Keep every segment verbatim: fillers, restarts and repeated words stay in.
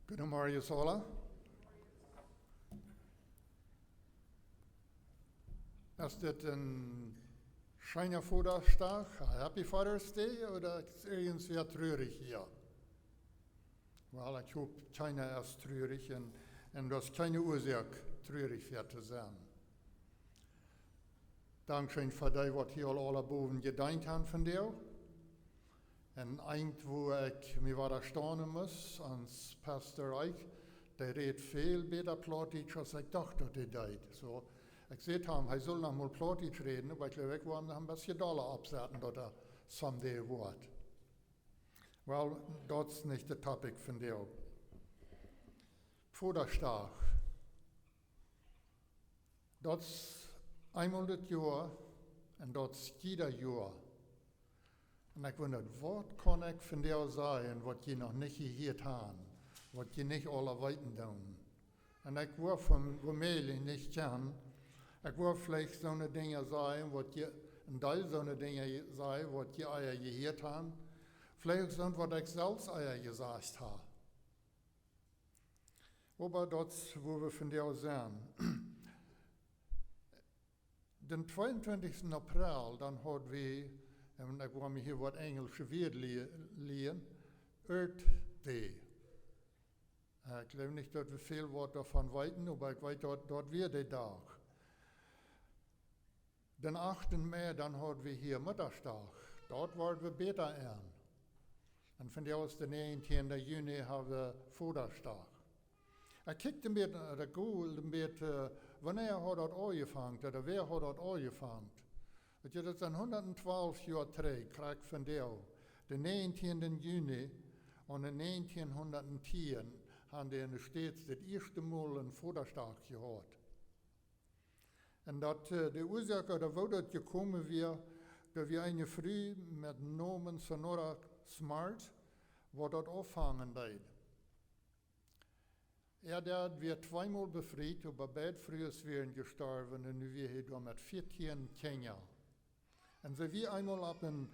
Guten Morgen, Sola. Es dit een scheena Vodaschdach, a Happy Father's Day, ooda es irjentwäa truarich hia? Well, ekj hop, kjeena es truarich un, un daut es kjeene Uasoak, truarich fa to sennen. Dankscheen fa dee, waut hia aul aule bowen jedeent han vondoag. Un eent, wua ekj mie wada stonen must, ons Pastor Eich, dee rät väl bäta Plautdietsch, aus ekj docht, daut hee deed. Soo, ekj säd am, hee sull noch mol Plautdietsch räden, oba ekj jleew, ekj wull am noch een bät dolla oppsetten, daut hee someday woat. Well, daut es nich de topic vondoag. Vodaschdach. Daut es eemol dit Joa un daut es jieda Joa. Un ekj wunda, waut kaun ekj vondoag sajen, waut jie noch nich jehieet han, waut jie nich aula weeten doonen? Un ekj wudd von womöglich nich kjennen, ekj wudd veleicht soone Dinja sajen, waut jie, een Deel soone Dinja sajen, waut jie ea jehieet han, veleicht uk soont, waut ekj selfst ea jesajcht ha. Oba daut es, wua wie vondoag sent. Dän tweeuntwintichsten April, dan haud wie, un ekj wull mie hia waut enjelsche Wieed lie-, lieren, Earth Day. Ekj jleew nich, daut wie väl waut doavon weeten, oba ekj weet, daut, daut wia de Dach. Dän achten Mei, dan haud wie hia Muttaschdach. Daut wort wie bäta en. Un vondoag es de näajentieende Juni, ha wie Vodaschdach. Ekj kjikj een bät, äh, daut Google een bät, äh, wanea haud daut aunjefongen, ooda wäa haud daut aunjefongen? Weet jie, daut sent hundat twalf Joa trigj, krakjt vondoag, dän näajentieenden Juni, un en näajentieen hundat tieen han dee en de States daut ieeschte Mol een Vodaschdach jehaut. Un daut, äh, de Uasoak, ooda woo daut jekomen wia, doa wia eene Fru met dän Nomen Sonora Smart, waut daut aunfangen deed. Äa Dad wia tweemol befriet, oba beid Frues wieren jestorwen un nu wia hee doa met vieetieen Kjinja. Un see wia eemol opp een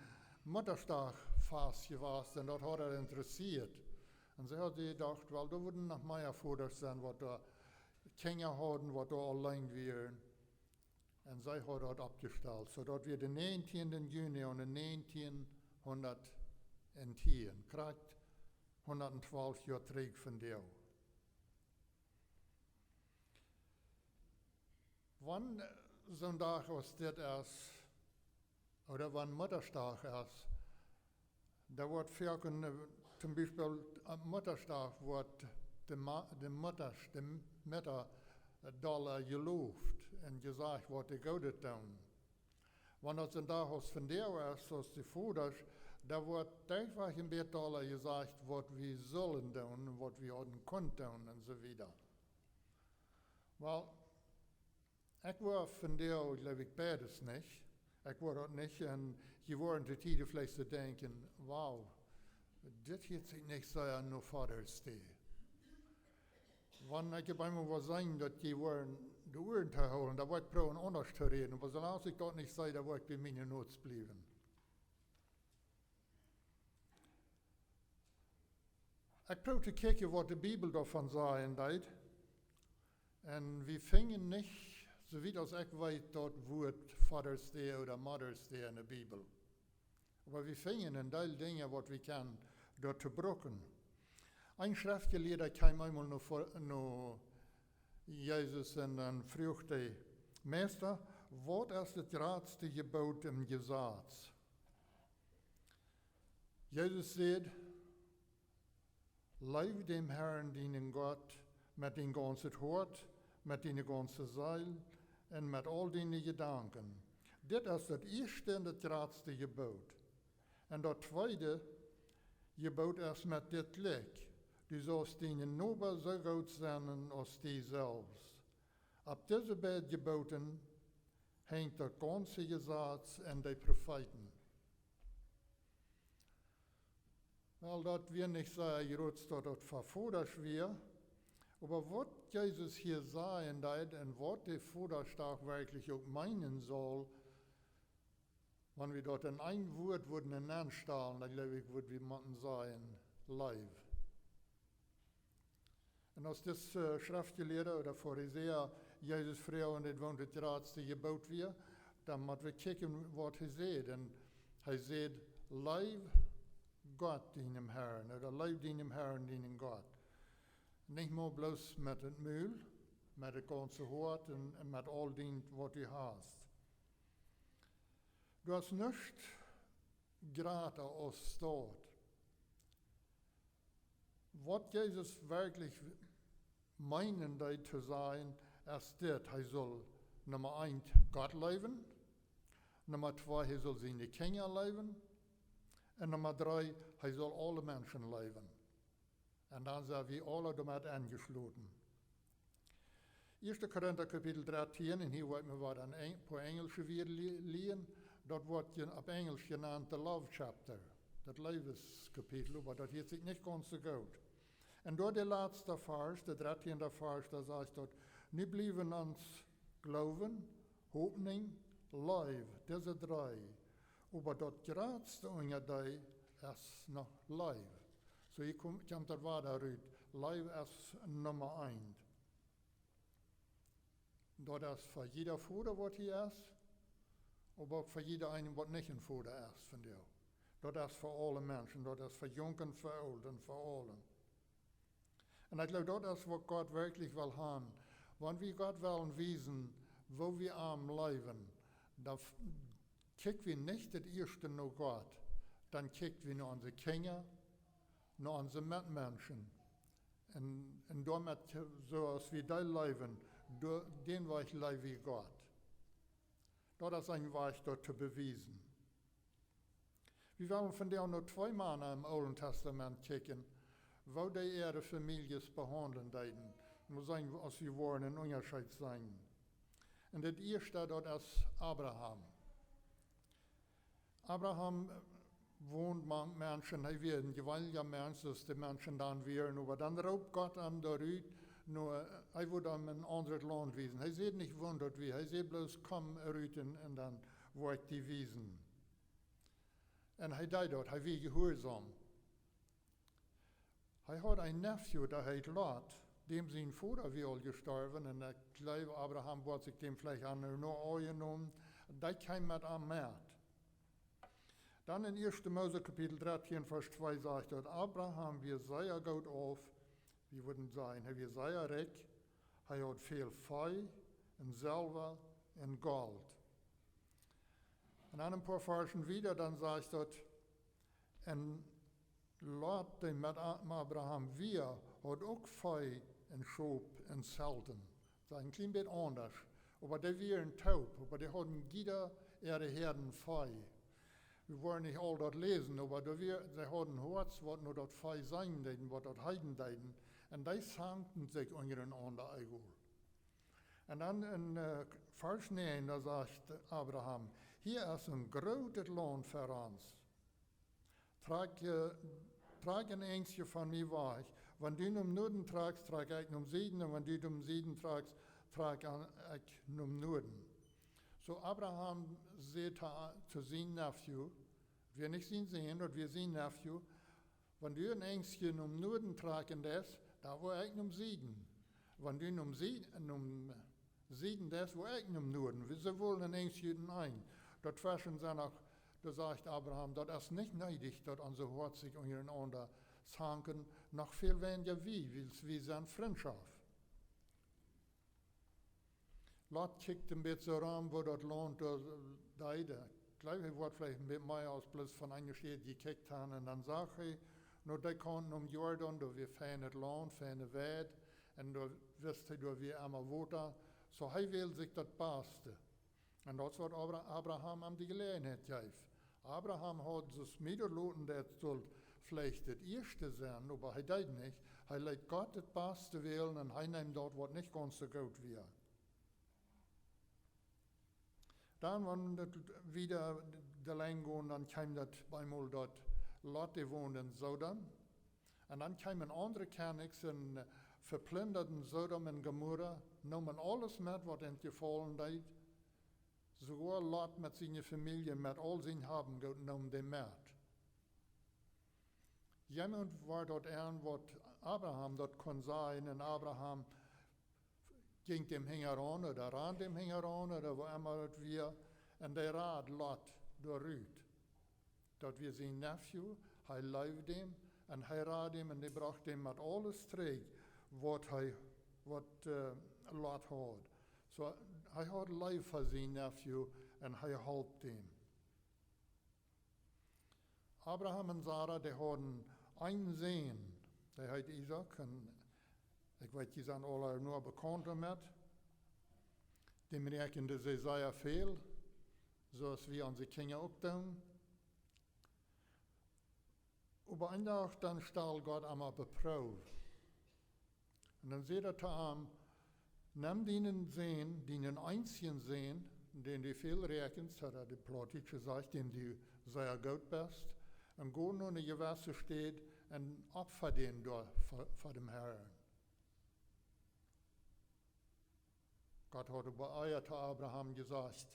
Muttaschdachfast jewast un daut haud äa interessieet. Un see haud jedocht, well, doa wudden noch mea Vodasch sennen, waut doa Kjinja hauden, waut doa auleen wieren. Un see haud daut oppjestalt. Soo daut wia dän näajentieenden Juni un en näajentieen hundat tieen, krakjt hundat twalf Joa trigj vondoag. Wan, äh, soon Dach aus dit es, ooda wan Muttaschdach es, doa woat foaken, äh, toom Biespel aum Muttaschdach woat de Ma-, de Muttasch, de Mutta, äh, dolla jeloft un jesajcht, waut dee Goodet doonen. Wan daut soon Dach aus vondoag es, aus de Vodasch, doa woat derchwajch een bät dolla jesajcht, waut wie sullen doonen, waut wie hauden kunt doonen un soo wieda. Well, ekj wull vondoag, jleew ekj, beides nich. Ekj wull daut nich, un jie woaren to Tieden veleicht soo denkjen, wow, dit hieet sikj nich sea no Father's Day. Wan ekj opp eemol wull seenen, daut jie woaren de Uaren toohoolen, dan wull ekj proowen aundasch to räden. Oba soo lang aus ekj daut nich saj, dan wull ekj bie miene Notes bliewen. Ekj proow to kjikjen, waut de Bibel doavon sajen deit. Un wie finjen nich, soo wiet aus ekj weet, daut Wuat Father's Day ooda Mother's Day en de Bibel. Oba wie finjen een Deel Dinja, waut wie kjennen doatoo brucken. Een Schreftjelieeda kjeem eemol no, no Jesus un dan fruach hee: Meista, waut es daut jratste Jeboot em Jesaz? Jesus säd: Leew dän Herrn, dienen Gott, met dien gaunzet Hoat, met diene gaunze Seel un met aul diene Jedanken. Dit es daut ieeschte un daut jratste Jeboot. Un daut tweede Jeboot es met dit jlikj: Du saust dienen Noba soo goot sennen aus die selfst. Opp dise beid Jebooten henjt daut gaunze Jesaz un de Profeeten. Well, daut wia nich sea jrod, daut daut fa Vodasch wia. Oba waut Jesus hia sajen deit un waut de Vodaschdach werkjlich uk meenen saul, wan wie daut en een Wuat wudden nenstalen, dan jleew ekj, wudd wie motten sajen: Leew. Un aus dis Schreftjelieda ooda Farisäa Jesus fruach, un dit woont daut jratste Jeboot wia, dan mott wie kjikjen waut hee säd. Un hee säd: Leew Gott, dienem Herrn, ooda leew dienem Herrn, dienen Gott. Nich mau bloos met daut Mul, met daut gaunze Hoat un met aul dien waut du hast. Du hast nuscht jrata aus daut. Waut Jesus werkjlich meenen deed to sajen, es dit: Hee sull, Numma eent, Gott leewen, Numma twee, hee sull siene Kjinja leewen, un Numma dree, hee sull aule Menschen leewen. Un dan sent wie aule doamet enjeschloten. Ieeschte Korinta Kapitel dartieen, un hia woa ekj mie waut een poa enjelsche Wieed lieren. Daut woat opp Enjelsch jenant the love chapter, daut Leeweskapitel, oba daut hieet sikj nich gaunz soo goot. Un doa de latste Varsch, de dartieende Varsch, doa sajcht daut: Nu bliewen ons Gloowen, Hopninj, Leew, dise dree, oba daut jratste unja dee es noch Leew. Soo hia kjemt daut wada rut: Leew es Numma eent. Daut es fa jieda Voda waut hia es, oba uk fa jieda eenen waut nich een Voda es vondoag. Daut es fa aule Menschen, daut es fa Junk un fa Oolt un fa aule. Un ekj jleew, daut es waut Gott werkjlich well han. Wan wie Gott wellen wiesen woo wie am leewen, dan kjikj wie nich daut ieeschte no Gott, dan kjikj wie no onse Kjinja, no onse Metmenschen. Un doamet, soo aus wie dee leewen, dän Wajch leew wie Gott. Daut es een Wajch daut to bewiesen. Wie wellen vondoag no twee Mana em Oolen Testament kjikjen, woo dee äare Famieljes behaundlen deeden. Un wie seenen, aus wie woaren een Unjascheet seenen. Un daut ieeschte, daut es Abraham. Abraham wond mank Menschen, hee wia een jeweenelja Mensch, soo aus de Menschen dan wieren, oba dan roopt Gott am doa rut, no, hee wudd am een aundret Launt wiesen. Hee säd nich woo daut wia, hee säd bloos: Komm rut un dan woa ekj die wiesen. Un hee deed daut, hee wia jehuarsom. Hee haud een Nephew, dee heet Lot, däm sien Voda wia aul jestorwen, un ekj jleew, Abraham woat sikj däm veleicht aun no aunjenomen, dee kjeem met am met. Dan en ieeschte Mose Kapitel dartien Varsch twee sajcht daut: Abraham wia sea goot auf, wie wudden sajen, hee wia sea rikj, hee haud väl Vee un Selwa un Golt. Un dan een poa Varschen wieda, dan sajcht daut: Un Lot, dee met Abraham wia, haud uk Vee un Schop un Zelten. Daut es een kjlien bät aundasch, oba dee wieren toop, oba dee hauden jieda äare Häaden Vee. Wie woaren nich aul daut läsen, oba see hauden Hoads waut no daut Vee seenen deeden, waut daut heeden deeden, un dee sankten sikj unjarenaunda uk aul. Un dan en Varsch näajen, doa sajcht Abraham: Hia es een grootet Launt fa ons. Trakj een Enjstje von mie wajch. Wan du nom Nuaden trakjst, trakj ekj nom Sieden, un wan du nom Sieden trakjst, trakj ekj nom Nuaden. Soo Abraham säd to sien Nephew, wia nich sien Sän, daut wia sien Nephew: Wan du een Enjstje nom Nuaden trakjen deist, dan woa ekj nom Sieden. Wan du nom Sieden deist, woa ekj nom Nuaden. See wullen een Enjstje uteneen. Doatweschen sent noch, doa sajcht Abraham: Daut es nich needich, daut onse Hoads sikj unjarenaunda sanken, noch väl weinja wie, wiels wie sent Frintschoft. Lot kjikjt een bät soo rom, woo daut Launt doa deed. Ekj jleew, hee woat veleicht een bät mea aus bloos von eene Städ jekjikjt han, un dan sach hee: No, dee Kaunt aum Jordan, doa wia feinet Launt, feine Weid, un doa wist hee, doa wia emma Wota. Soo hee wäld sikj daut baste. Un daut es waut Abraham am de Jeläajenheit jeef. Abraham haud, soo aus mie daut loten deit, sult veleicht daut ieeschte sennen, oba hee deed nich. Hee leet Gott daut baste wälen un hee neem daut waut nich gaunz soo goot wia. Dan, wan daut wieda de Lenj jinkj, dan kjeem daut bie mol daut Lot, dee wond en Sodom. Un dan kjeemen aundre Kjennichs un veplindaden Sodom un Gomorra, neemen aules met waut an jefaulen deed. Soogoa Lot met siene Famielje, met aul sien Haben un Goot neemen dee met. Jemaunt woat daut aun, waut Abraham daut kunn sajen, un Abraham jinkj däm hinjaraun ooda rand däm hinjaraun ooda woo emma daut wia, un dee rad Lot doa rut. Daut wia sien Nephew, hee leewd däm, un hee rad däm, un dee brocht däm met aules trigj, waut hee, waut, äh, Lot haud. Soo, hee haud leew fa sien Nephew, un hee holp däm. Abraham un Sara, dee hauden eenen Sän, dee heet Isaak, un ekj weet, jie sent aula noch bekaunt doamet. Däm räakjenden see sea väl, soo aus wie onse Kjinja uk doonen. Oba een Dach dan stald Gott am opp de Proow. Un dan säd hee to am: Nemm dienen Sän, dienen eensjen Sän, dän du väl räakjenst, ooda de Plautdietsche sajcht, dän du sea goot best, un go no eene jewesse Städ un opfa dän doa fa, fa däm Herrn. Gott haud oba ea to Abraham jesajcht: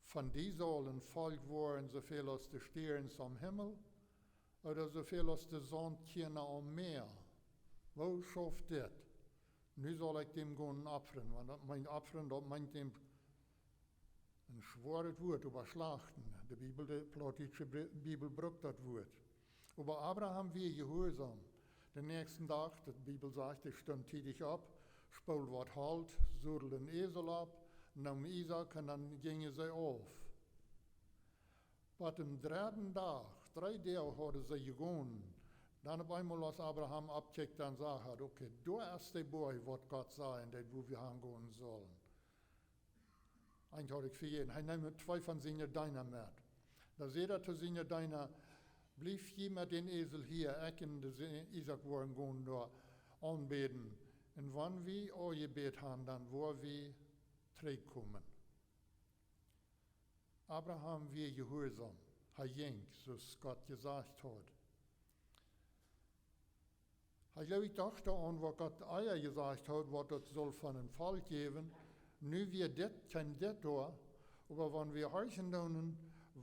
Von die saul een Volkj woaren, soo väl aus de Stierns aum Himmel, ooda soo väl aus de Sauntkjarna aum Mäa. Woo schauft dit? Nu saul ekj däm gonen opfren, wan daut meent opfren, daut meent däm een schwoaret Wuat, äwaschlachten. De Bibel, de plautdietsche Bi-, Bibel brukt daut Wuat. Oba Abraham wia jehuarsom. Dän näakjsten Dach, de Bibel sajcht, hee stunt tiedich opp, spold waut Holt, sodeld een Esel opp, neem Isaak un dan jinjen see auf. Bot dän dredden Dach, dree Doag hauden see jegonen, dan opp eemol, aus Abraham oppkjikjt, dan sach hee: Okay, doa es de Boajch, waut Gott säd, daut wua wie hangonen sullen. Eent haud ekj vejäten. Hee neem twee von siene Deena met. Dan säd hee to siene Deena: Bliewt jie met dän Esel hia, ekj un de Se-, Isaak woaren gonen doa aunbäden. Un wan wie aunjebät han, dan woa wie trigjkomen. Abraham wia jehuarsom. Hee jinkj, soo aus Gott jesajcht haud. Hee jleewd, docht doaraun, waut Gott ea jesajcht haud, waut daut sull von een Volkj jäwen. Nu wia dit, kjeem dit doa, oba wan wie horchen doonen,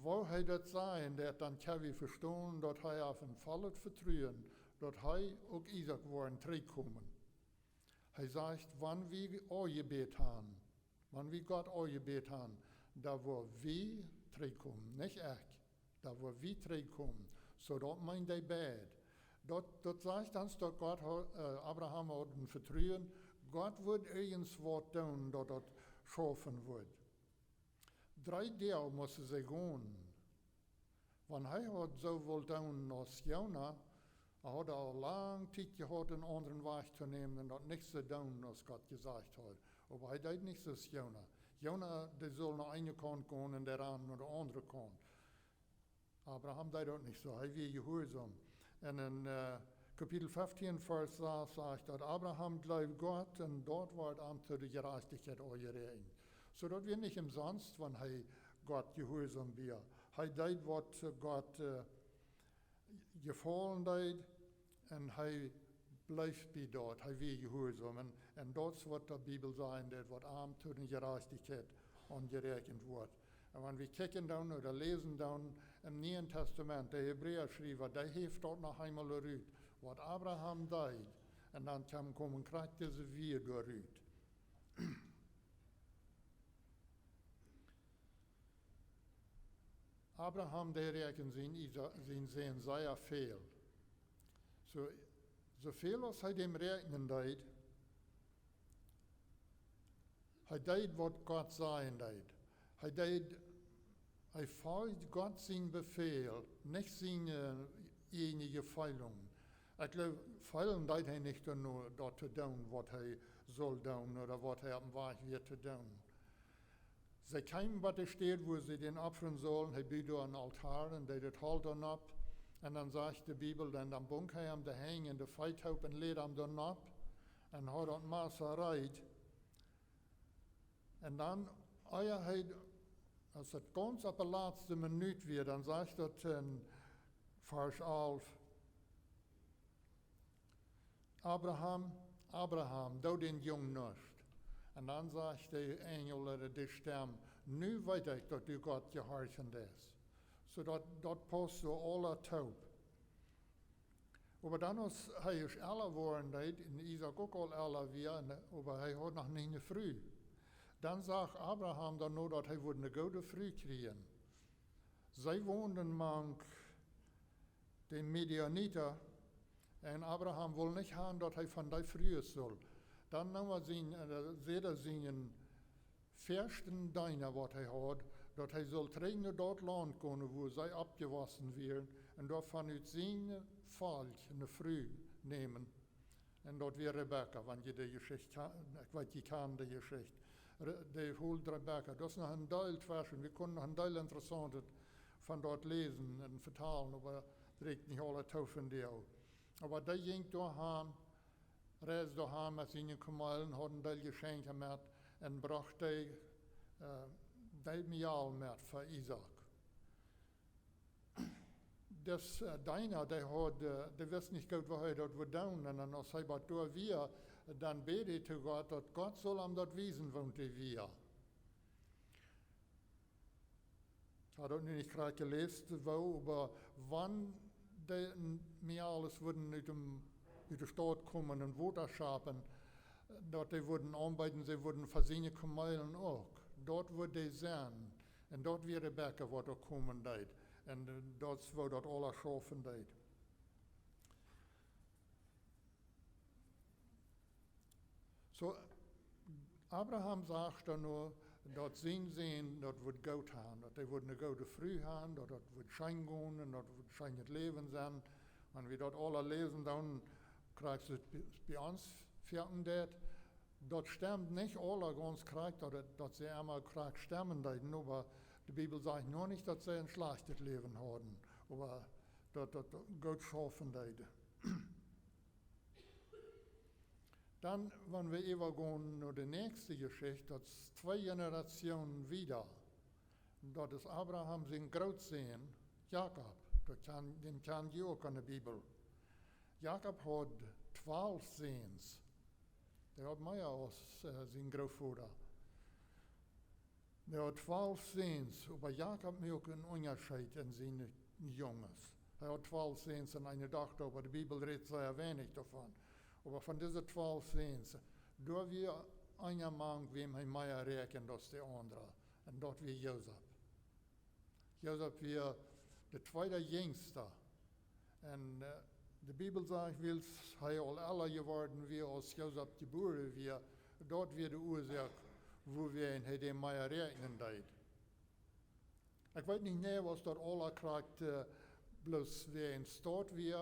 woo hee daut säd, daut dan kjenn wie vestonen, daut hee haud een vollet Vetruen, daut hee uk Isaak woaren trigjkomen. Hee sajcht: Wan wie aunjebät han, wan wie Gott aunjebät han, dan woa wie trigjkomen, nich ekj, dan woa wie trigjkomen. Soo daut meent dee beid. Daut, daut sajcht ons, daut Gott ha-, äh, Abraham haud een Vetruen, Gott wudd irjent waut doonen, daut daut schaufen wudd. Dree Doag musten see gonen. Wan hee haud soo wullt doonen aus Jona, hee haud aul lang Tiet jehaut, een aundren Wajch to nämen un daut nich soo doonen, aus Gott jesajcht haud. Oba hee deed nich soo aus Jona. Jona, dee sull no eene Kaunt gonen un dee rand no de aundre Kaunt. Abraham deed daut nich soo, hee wia jehuarsom. Un en, äh, Kapitel feftieen, Varsch sas sajcht, daut Abraham jleewd Gott un daut wort am to de Jerajchtichkjeit aunjeräakjent. Soo daut wia nich omsonst, wan hee Gott jehuarsom wia. Hee deed, waut, äh, Gott, äh, jefaulen deed, un hee bleef bie daut, hee wia jehuarsom. Un, un daut es, waut de Bibel sajcht, daut waut am to de Jerajchtichkjeit aunjeräakjent woat. Un wan wie kjikjen doonen ooda läsen doonen em Nieen Tastament, de Hebräaschriewa, dee haft daut noch eemol rut, waut Abraham deed, un dan kjeem, kjeemen krakjt dise Wieed doa rut. Abraham, dee räakjend sien Isa-, sien Sän sea väl. Soo, soo väl aus hee däm räakjnen deed, hee deed, waut Gott sajen deed. Hee deed, hee foljd Gott sien Befäl, nich siene, äh, ieejne Jefeelen. Ekj jleew, feelen deed hee nich doano, daut to doonen, waut hee sull doonen ooda waut hee oppem Wajch wia to doonen. See kjeemen bie de Städ, wua see dän opfren sullen. Hee bud doa een Altoa un deed daut Holt doa nopp. Un dan sajcht de Bibel, dan, dan bunk hee am de Henj un de Feet toop un läd am doa nopp. Un haud daut Massa reed. Un dan, ea hee, aus et gaunz opp de latste Minut wia, dan sajcht daut en Varsch alf: Abraham, Abraham, doo dän Jung nuscht. Un dan sajcht de Enjel ooda de Stemm: Nu weet ekj, daut du Gott jehorchen deist. Soo daut, daut paust soo aula toop. Oba dan, aus hee ieescht ella woaren deed, un Isaak uk aul ella wia, un, oba hee haud noch nich ne Fru, dan sach Abraham doano, daut hee wudd ne goode Fru kjrieen. See wonden mank de Midianita, un Abraham wull nich han, daut hee von dee Frues sull. Dan neem hee sien, äh, säd hee sienen ieeschten Deena, waut hee haud, daut hee sull trigj no daut Launt gonen, wua see oppjewossen wieren, un doa von ut sien Volkj ne Fru nämen. Un daut wia Rebekka, wan jie de Jeschicht kja-, ekj weet, jie kjanen de Jeschicht. Re-, de Holt Rebekka, daut es noch een Deel tweschen. Wie kunnen noch een Deel Interessauntet von daut läsen un vetalen, oba daut rieekjt nich aula too vondoag. Oba dee jinkj doahan, reisd doahan met siene Kameelen, haud een Deel Jeschenkje met un brocht dee, äh, dee Mejal met fa Isaak. Dis, äh, Deena, dee haud, äh, dee wist nich goot, waut hee daut wudd doonen. Un dan, aus hee bat doa wia, dan bäd hee to Gott, daut Gott sull am daut wiesen, waut hee wia. Ekj haud daut nu nich krakjt jeläst, woo, oba wan dee n-, Mejales wudden ut däm, ut de Staut komen un Wota schapen, daut dee wudden aunbeeden, see wudden fa siene Kameelen uk. Daut wudd dee sennen. Un daut wia Rebekka, waut doa komen deed. Un, äh, daut es, woo daut aula schaufen deed. Soo, Abraham sach doano, daut sien Sän, daut wudd goot han, daut hee wudd ne goode Fru han, daut daut wudd scheen gonen un daut wudd scheenet Läwen sennen. Wan wie daut aula läsen, dan kjrieen wie daut bie, bie ons foaken daut. Daut stemmt nich aula gaunz krakjt, daut, daut see emma krakjt stemmen deeden, oba de Bibel sajcht noch nich, daut see een schlajchtet Läwen hauden, oba daut daut goot schaufen deed. Dan, wan wie äwagonen no de näakjste Jeschicht, daut es twee Generationen wieda. Daut es Abraham sien Grootsän, Jakob. Daut kjan-, dän kjan jie uk aun de Bibel. Jakob haud twalf Säns. Dee haud mea aus, äh, sien Grootvoda. Dee haud twalf Säns, oba Jakob muak een Unjascheet en siene Junges. Hee haud twalf Säns un eene Dochta, oba de Bibel rät sea weinich doavon. Oba von dise twalf Säns, doa wia eena mank, wäm hee mea räakjend aus de aundre. Un daut wia Josef. Josef wia de tweede jinjsta. Un, äh, de Bibel sajcht, wiels hee aul ella jeworden wia, aus Josef jebuaren wia, daut wia de Uasoak, wuawäajen hee dän mea räakjnen deed. Ekj weet nich mea, aus daut aula krakjt, äh, bloos wäajen Staut wia,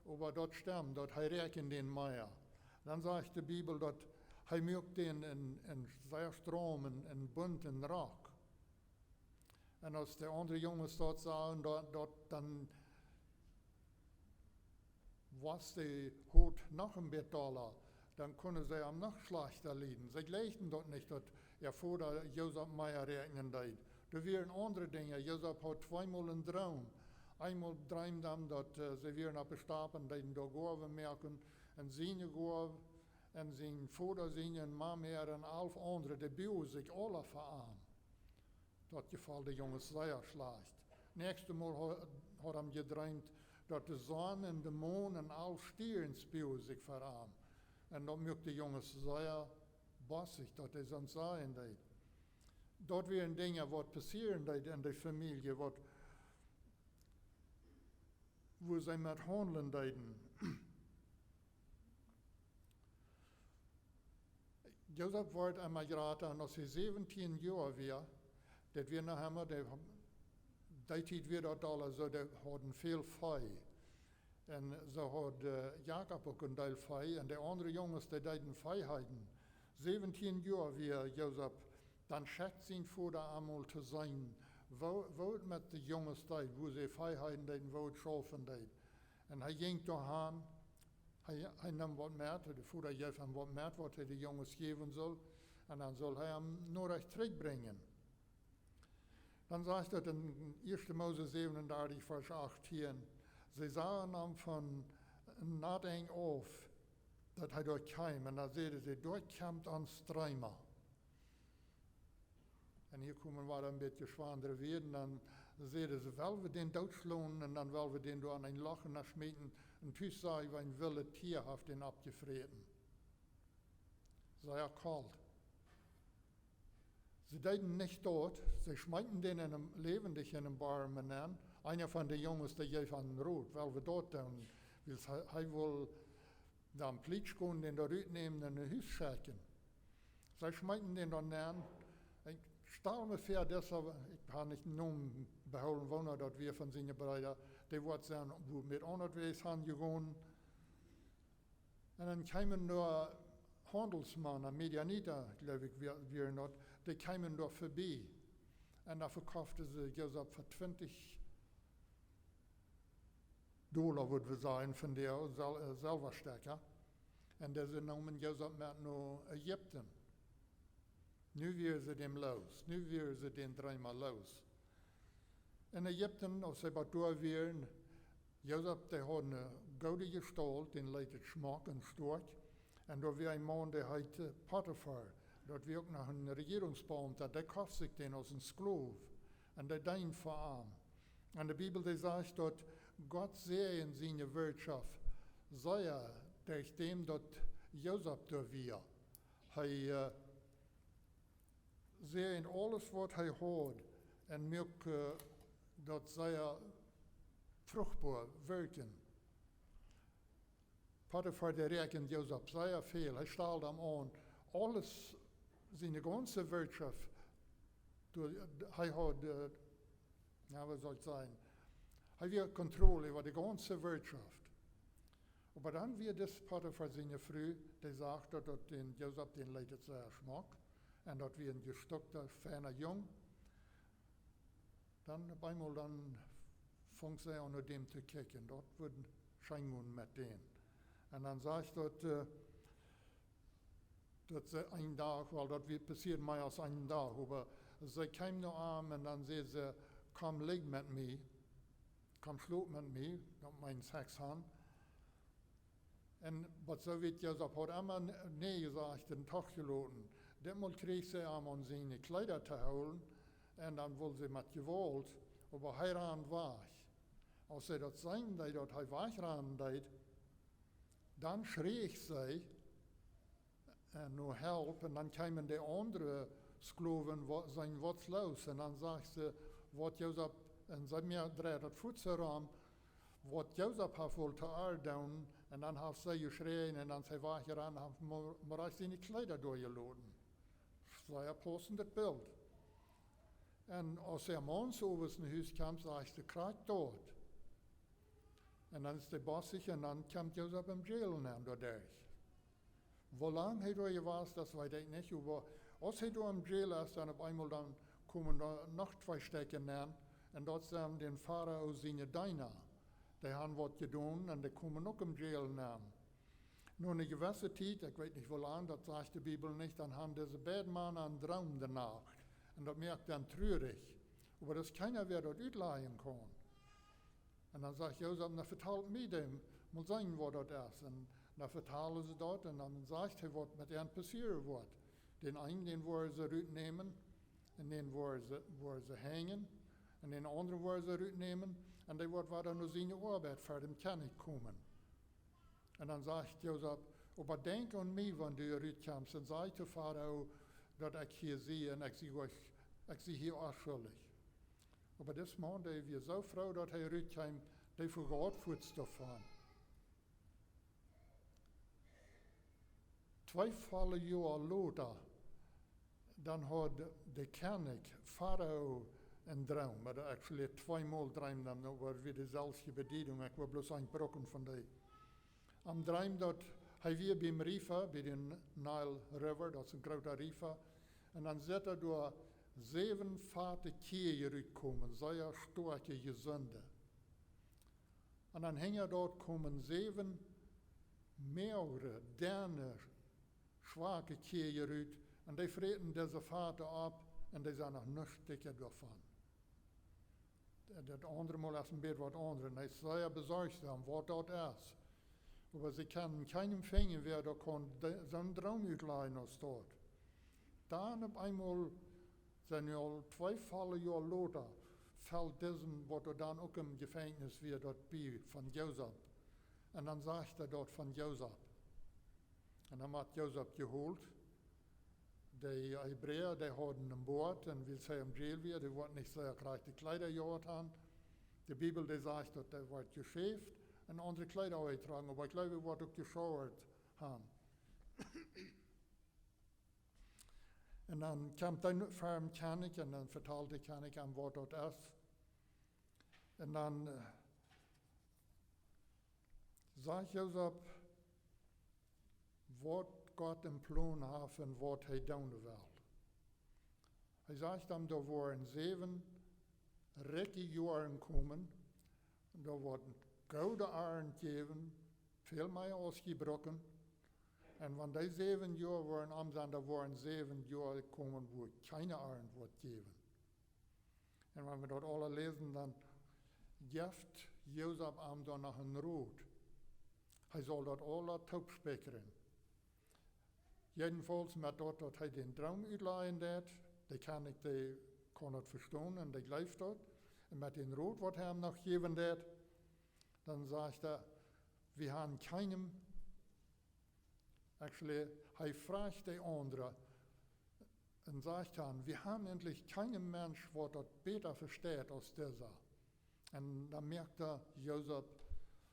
oba daut stemmt, daut hee räakjend dän mea. Dan sajcht de Bibel, daut hee muak dän een, een sea straumen, een bunten Rock. Un aus de aundre Junges daut sagen, daut, daut dan wia de Hut noch een bät dolla, dan kunnen see am noch schlajchta lieden. See jlikjten daut nich, daut äa Voda Josef mea räakjnen deed. Doa wieren aundre Dinja. Josef haud tweemol een Droom. Eemol dreemd hee, daut, äh, see wieren opp de Stap un deeden doa Goawen moaken. Un siene Goaw, un sien Voda siene, un Mame äare, un aul aundre, dee buagen sikj aula fa am. Daut jefoll de Junges sea schlajcht. Näakjste Mol ha-, haud hee jedreemd, daut de Sonn un de Mon un aul Stierns buagen sikj fa am. Un daut muak de Junges sea bossich, daut hee soont sajen deed. Daut wieren Dinja, waut passieren deed en de Famielje, waut, wua see met haundlen deeden. Josef wort emma jrata, un aus hee säwentieen Joa wia, daut wia noch emma, dee, dee Tiet wia daut aul soo, dee hauden väl Vee. Un soo haud, äh, Jakob uk een Deel Vee, un de aundre Junges, dee deeden Vee heiden. Säwentieen Joa wia Josef, dan schekjt sien Voda am mol to seenen, woo, woo et met de Junges deed, wua see Vee heiden deeden, woo et schaufen deed. Un hee jinkj doahan, hee, hee neem waut met, de Voda jeef am waut met, waut hee de Junges jäwen sull, un dan sull hee am Norecht trigjbrinjen. Dan sajcht daut en ieeschte Mose säwenundartich, Varsch achtieen: See sagen am von naut Enj auf, daut hee doa kjeem, un dan säden see: Doa kjemt ons Dreema. Un hia komen wie een bät schwoare Wieed, dan säden see: Well wie dän dootschlonen, un dan well wie dän doa en een Loch nenschmieten, Un tus sach ekj, woo een wildet Tia haft dän oppjefräten. Sea kolt. See deeden nich doot, see schmeeten dän en dän, läwendich en dän Borm nenn. Eena von de Junges, dee jeef aun Rot, well wie doot doonen, wiels hee, hee wull dan plietsch gonen, dän doa rut nämen un no Hus schekjen. See schmeeten dän doa nenn. Ekj stal mie väa, daut, ekj hab nich dän Nomen behoolen, woona daut wia von siene Breeda, dee woat sennen, woo met aundret Wäajs aunjegonen. Un dan kjeemen doa Haundelsmaun, Midianita, jleew ekj, wia-, wieren daut, dee kjeemen doa verbie. Un dan vekoften see Josef fa twintich Dolla, wudd wie sajen, von dee Sil-, äh, Silwastekja. Un dee, see neemen Josef met no Ägipten. Nu wieren see dän loos, nu wieren see dän Dreema loos. En Ägipten, aus see bie doa wieren, Josef, dee haud eene goode Jestault, dän leet et schmock un stoakj. Un doa wia een Maun, dee heet, äh, Potifar. Daut wia uk noch een Rejierungsbeaumta, dee koft sikj dän aus een Sklow. Un dee deend fa am. Un de Bibel, dee sajcht, daut Gott säajend siene Wirtschoft sea derch däm, daut Josef doa wia. Hee, äh, säajend aules, waut hee haud, un muak, äh, daut sea fruchtboa werkjen. Potifar, dee räakjend Josef sea väl. Hee stald am aun, aules, siene gaunze Wirtschoft, doa, hee haud, äh, jo, waut saul ekj sajen? Hee wia Kontroll äwa de gaunze Wirtschoft. Oba dan wia dis Potifar siene Fru, dee sach, daut, daut dän Josef, dän leet et sea schmock. Un daut wia een jestuckta, feina Jung. Dan opp eemol dan funk see aun no däm to kjikjen. Daut wudd scheen gonen met dän. Un dan sajcht daut, äh, daut see een Dach, well, daut wia, passieed mea aus een Dach, oba see kjeem no am un dan säd see: "Komm, ligj met mie, komm, schlop met mie," daut meent Sex han. Un waut soo wiet Josef haud emma n-, nä jesajcht un doch jeloten. Ditmol kjrieech see am aun siene Kjleeda to hoolen un dan wull see met Jewault, oba hee rand wajch. Aus see daut seenen deed, daut hee wajchrannen deed, dan schreech see, äh, no Help. Un dan kjeemen de aundre Sklowen, wa-, seenen: "Waut es loos?" Un dan sajcht see, waut Josef, un see mea dreid daut fuats rom, waut Josef haft wull to äa doonen. Un dan haft see jeschräajen un dan es hee wajchjerant, haft Mo-, Moraich siene Kjleeda doa jeloten. Sea pausendet Bilt. Un aus see mauns owes no Hus kjeem, sajcht see: "Krakjt daut." Un dan es dee bossich un dan kjemt Josef em Jail nenn doaderch. Woo lang hee doa jewast es, weet ekj nich, oba aus hee doa em Jail es, dan opp eemol dan komen doa noch twee Stekja nenn. Un daut sent dän Farao siene Deena. Dee han waut jedonen un dee komen uk em Jail nenn. No eene jewesse Tiet, ekj weet nich woo lang, daut sajcht de Bibel nich, dan han dise beid Mana een Droom de Nacht. Un daut moakt an trurich. Oba daut es kjeena, wäa daut utlajen kaun. Un dan sajcht Josef: "Na, vetalt mie dän, mol seenen, waut daut es." Un dan vetalen see daut un dan sajcht hee, waut met an passieren woat. Dän eenen, dän woaren see rutnämen un dän woaren see, woaren see henjen. Un dän aundren woaren see rutnämen un dee woat wada no siene Oabeit ver dän Kjennich komen. Un dan sajcht Josef: "Oba denkj aun mie, wan du rutkjemst, un saj to Farao, daut ekj hia sie un ekj sie, ekj sie hia onschuldich." Oba dis Maun, dee wia soo froo, daut hee rutkjeem, dee vegaut fuats doavon. Twee volle Joa lota, dan haud de Kjennich Farao een Droom. Oba actually tweemol dreemd hee, oba wia deselwje Bediedunk, ekj well bloos een brucken von dee. Am dreemd daut hee wia biem Riefa, bie dän Nile River, daut es een groota Riefa. Un dan sitt hee doa säwen fate Kjieej rutkomen, sea stoakje, jesunde. Un dan hinja daut komen säwen moagre, denne, schwake Kjieej rut. Un dee fräten dise fate opp un dee sent noch nuscht dikja doavon. Daut aundre Mol es een bät waut aundret. Un hee es sea besorcht dan, waut daut es. Oba see kjennen kjeenen finjen, wäa doa kaun de-, soon Droom utlajen aus daut. Dan opp eemol, sent nu aul twee volle Joa lota, felt disem, waut doa dan uk em Jefenkjnis wia, daut bie von Josef. Un dan sajcht hee daut von Josef. Un dan woat Josef jeholt. De Hebräa, dee hauden een Boat, un wiels hee em Jail wia, dee woat nich sea krakjt de Kjleeda jehaut han. De Bibel, dee sajcht, daut hee woat jeschäft un aundre Kjleeda aunjetrocken, oba ekj jleew, hee woat uk jeschauat han. Un dan kjemt hee ver dän Kjennich un dan vetalt de Kjennich am, waut daut es. Un dan, eh, sajcht Josef, waut Gott em Plon haft un waut hee doonen well. Hee sajcht dan, doa woaren säwen rikje Joaren komen, doa woat goode Arnt jäwen, väl mea aus jie brucken. Un wan dee säwen Joa woaren om sennen, doa woaren säwen Joa komen, wua kjeene Arnt woat jäwen. Un wan wie daut aula läsen, dan jeft Josef am doa noch een Rot. Hee saul daut aula toopspikjren. Jedenfaulls met daut, daut hee dän Droom utlajen deed, dee Kjennich, dee kaun daut vestonen un dee jleeft daut. Un met dän Rot, waut hee am noch jäwen deed, dan sajcht hee, wie han kjeenem, actually, hee frajcht de aundre un sajcht dan, wie han eejentlich kjeenen Mensch, waut daut bäta vesteit aus disa. Un dan moakt hee Josef,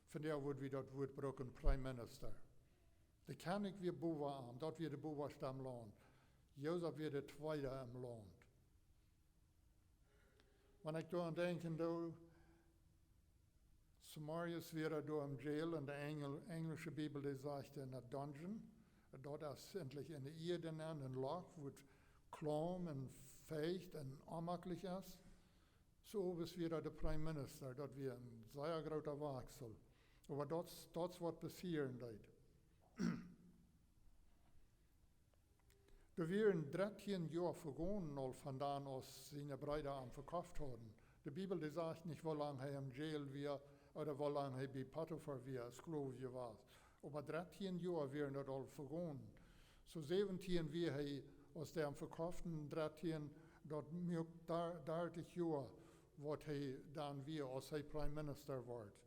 von däa wudd wie daut Wuat brucken, Prime Minister. De Kjennich wia bowa am, daut wia de bowasta em Launt. Josef wia de tweeda em Launt. Wan ekj doaraun denkjen doo, zemorjes wia hee doa em Jail un de Enjel-, enjlische Bibel, dee sajcht en de dungeon. Daut es eejentlich en de Ieed nenn, een Loch, wua et klaum un fiecht un onjemakjlich es. Soo owes wia hee de Prime Minister, daut wia een sea groota Wajsel. Oba daut, daut es waut passieren deed. Doa wieren dartieen Joa vegonen aul von dan, aus siene Breeda am vekoft hauden. De Bibel, dee sajcht nich, woo lang hee em Jail wia ooda woo lang hee bie Potifar wia, Sklow jewast. Oba dartieen Joa wieren daut aul vegonen. Soo säwentieen wia hee, aus dee am vekoften, dartieen, daut muak da-, dartich Joa, waut hee dan wia, aus hee Prime Minister wort.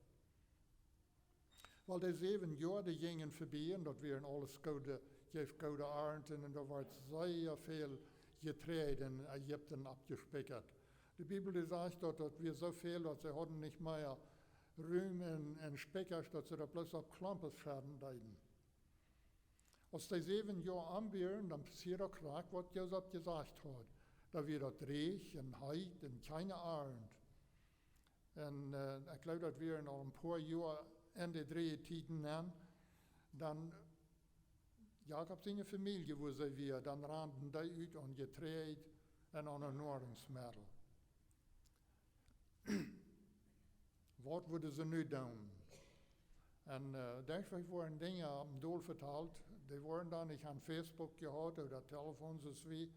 Wiels dee säwen Joa, dee jinjen vebie un daut wieren aules goode, jeef goode Arnten un doa wort sea väl Jeträajd en Ägipten oppjespikjat. De Bibel, dee sajcht daut, daut wia soo väl, daut see hauden nich mea Rum en, en Spikjasch, daut see daut bloos opp Klompes schedden deeden. Aus dee säwen Joa om wieren, dan passieed uk krakjt, waut Josef jesajcht haud. Dan wia daut dreech un heet un kjeene Arnt. Un, eh, ekj jleew, daut wieren aul een poa Joa en de dreeje Tieden aun. Dan Jakob siene Famielje, wua see wia, dan randen dee ut aun Jeträajd un aun Noarungsmeddel. Waut wudden see nu doonen? Un, eh, doa woaren Dinja opp em Dol vetalt, dee woaren dan nich aun Facebook jehaut ooda Telefons soo aus wie.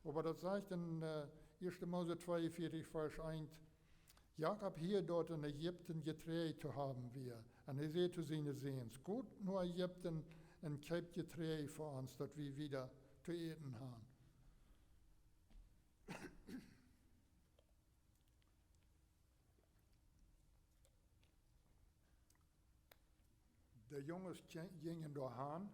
Oba daut sajcht en, eh, ieeschte Mose tweeunvieetich, Varsch eent: Jakob hieed, daut en Ägipten Jeträajd to haben wia. Un hee säd to siene Säns: Got no Ägipten un kjeept Jeträajd fa ons, daut wie wieda to äten han. De Junges kje-, jinjen doa han.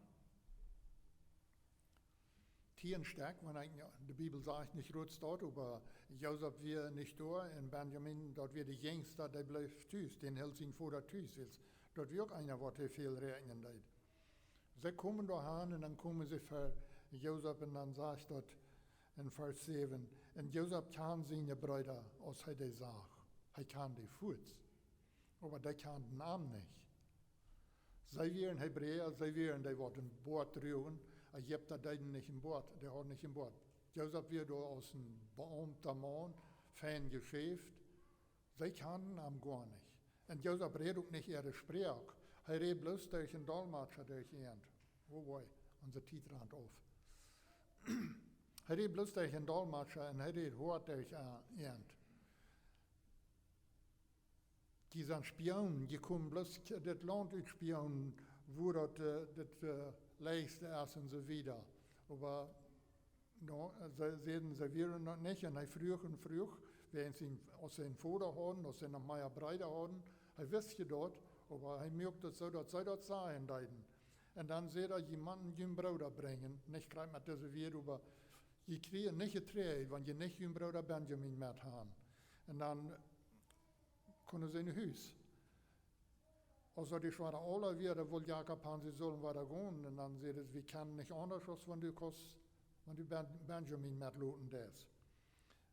Tieen Stekj, wan ekj, jo, de Bibel sajcht nich, woo daut steit, oba Josef wia nich doa un Benjamin, daut wia de jinjsta, dee bleef tus, dän hilt sien Voda tus, wiels daut wia uk eena, waut hee väl räakjnen deed. See komen doa han un dan komen see ver Josef un dan sajcht daut en Varsch säwen: Un Josef kjand siene Breeda, aus hee dee sach. Hee kjand dee fuaz. Oba dee kjanden am nich. See wieren Hebräa, see wieren dee, waut een Boat druagen. Ägipta deeden nich een Boat, dee hauden nich een Boat. Josef wia doa aus een Beaumta Maun, fein jeschäft. See kjanden am goanich. Un Josef räd uk nich äare Sproak. Hee räd bloos derch een Dolmetscha derch an. Oh boy, onse Tiet rant auf. Hee räd bloos derch een Dolmetscha un hee räd hoat derch an. Dee sent Spionen, dee komen bloos k-, dit Launt utspionen, wua daut, eh, dit, eh, leichste es un soo wieda. Oba, no, see säden, see wieren daut nich. Un hee fruach un fruach, wäa sien, aus sien Voda haud, aus see noch mea Breeda hauden. Hee wist je daut, Oba hee muak daut soo, daut see daut sajen deeden. Un dan säd hee: "Jie motten jun Brooda brinjen." Nich krakjt met dise Wieed, oba: "Jie kjrieen nich Jeträajd, wan jie nich jun Brooda Benjamin met han." Un dan kunnen see no Hus. Aus daut dee schwoare Aula wia, dan wull Jakob han, see sullen wada gonen. Un dan säd hee: "Wie kjennen nich aundasch, aus wan du kaust, wan du Ben-, Benjamin metloten deist."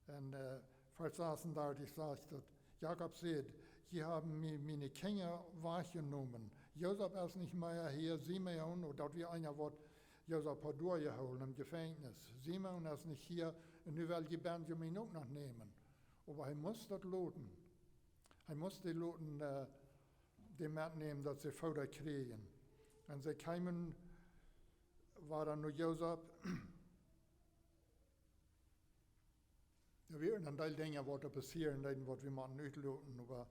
Un, äh, Varsch sasundartich sajcht daut: "Jakob säd: Jie haben mie miene Kjinja wajchjenomen. Josef es nich mea hia, Simeon, un daut wia eena, waut Josef haud doa jehoolen em Jefenkjnis. Simeon es nich hia, un nu well jie Benjamin uk noch nämen." Oba hee must daut loten. Hee must dee loten, äh, dee metnämen, daut see Fooda kjrieen. Un see kjeemen wada no Josef. Doa wieren een Deel Dinja, waut doa passieren deeden, waut wie motten utloten, oba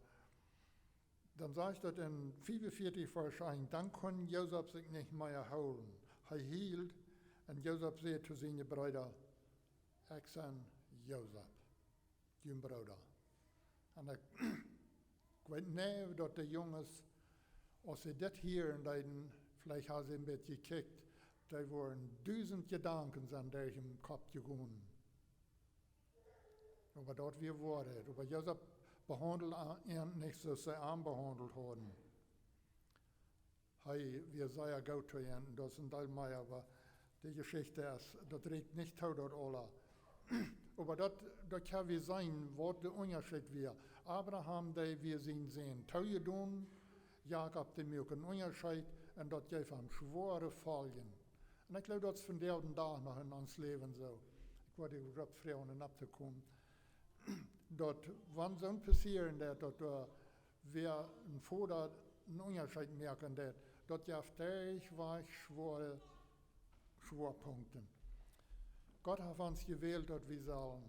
dan sajcht daut en fiefunvieetich Varsch eent: "Dan kunn Josef sikj nich mea hoolen. Hee hield, un Josef säd to siene Breeda: Ekj sie Josef, jun Brooda." Un ekj, ekj weet nich, daut de Junges, aus see dit hieren deeden, veleicht haben see een bät jekjikjt, dee wieren dusent Jedanken sent derch äa Kopp jegonen. Oba daut wia Woarheit. Oba Josef behaundeld an, an nich soo aus see am behaundelt hauden. Hee wia sea goot to an, daut es een Deel mea, oba de Jeschicht es, daut rieekjt nich too, daut aula. Oba daut, daut kjenn wie seenen, waut de Unjascheet wia. Abraham, dee wia sien Sän toojedonen, Jakob, dee muak een Unjascheet, un daut jeef am schwoare Foljen. Un ekj jleew, daut es vondoag dän Dach noch en ons Läwen soo. Ekj wudd die uk froagen, om opptokomen. Daut, wan soont passieren deit, daut doa wäa een Voda een Unjascheet moaken deit, daut jeft derchwajch schwoare Schwoapunkten. Gott haft ons jewält, daut wie sellen,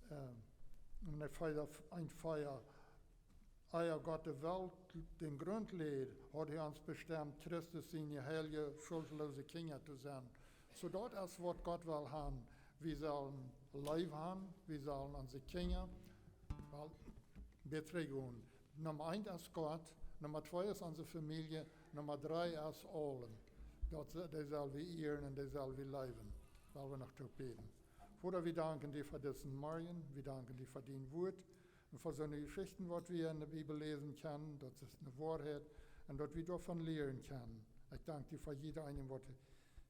äh, en Efeesa eent vea: "Ea Gott de Welt dän Grunt läd, haud hee ons bestemt, Christus siene heilje, schuldloose Kjinja to sennen." Soo daut es, waut Gott well han. Wie sellen Leew han, wie sellen onse Kjinja, well, wie trigj gonen. Numma eent es Gott, Numma twee es onse Famielje, Numma dree es aulem. Daut se-, dee sell wie ieren un dee sell wie leewen. Well wie noch toop bäden. Voda, wie danken die fa disen Morjen, wie danken die fa dien Wuat un fa soone Jeschichten, waut wie en de Bibel läsen kjennen, daut es eene Woarheit, un daut wie doavon lieren kjennen. Ekj dank die fa jieda eenen, waut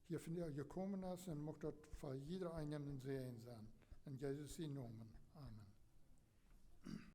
hia vondoag jekomen es, un mucht daut fa jieda eenen een Säajen sennen. En Jesus sienen Nomen. Amen.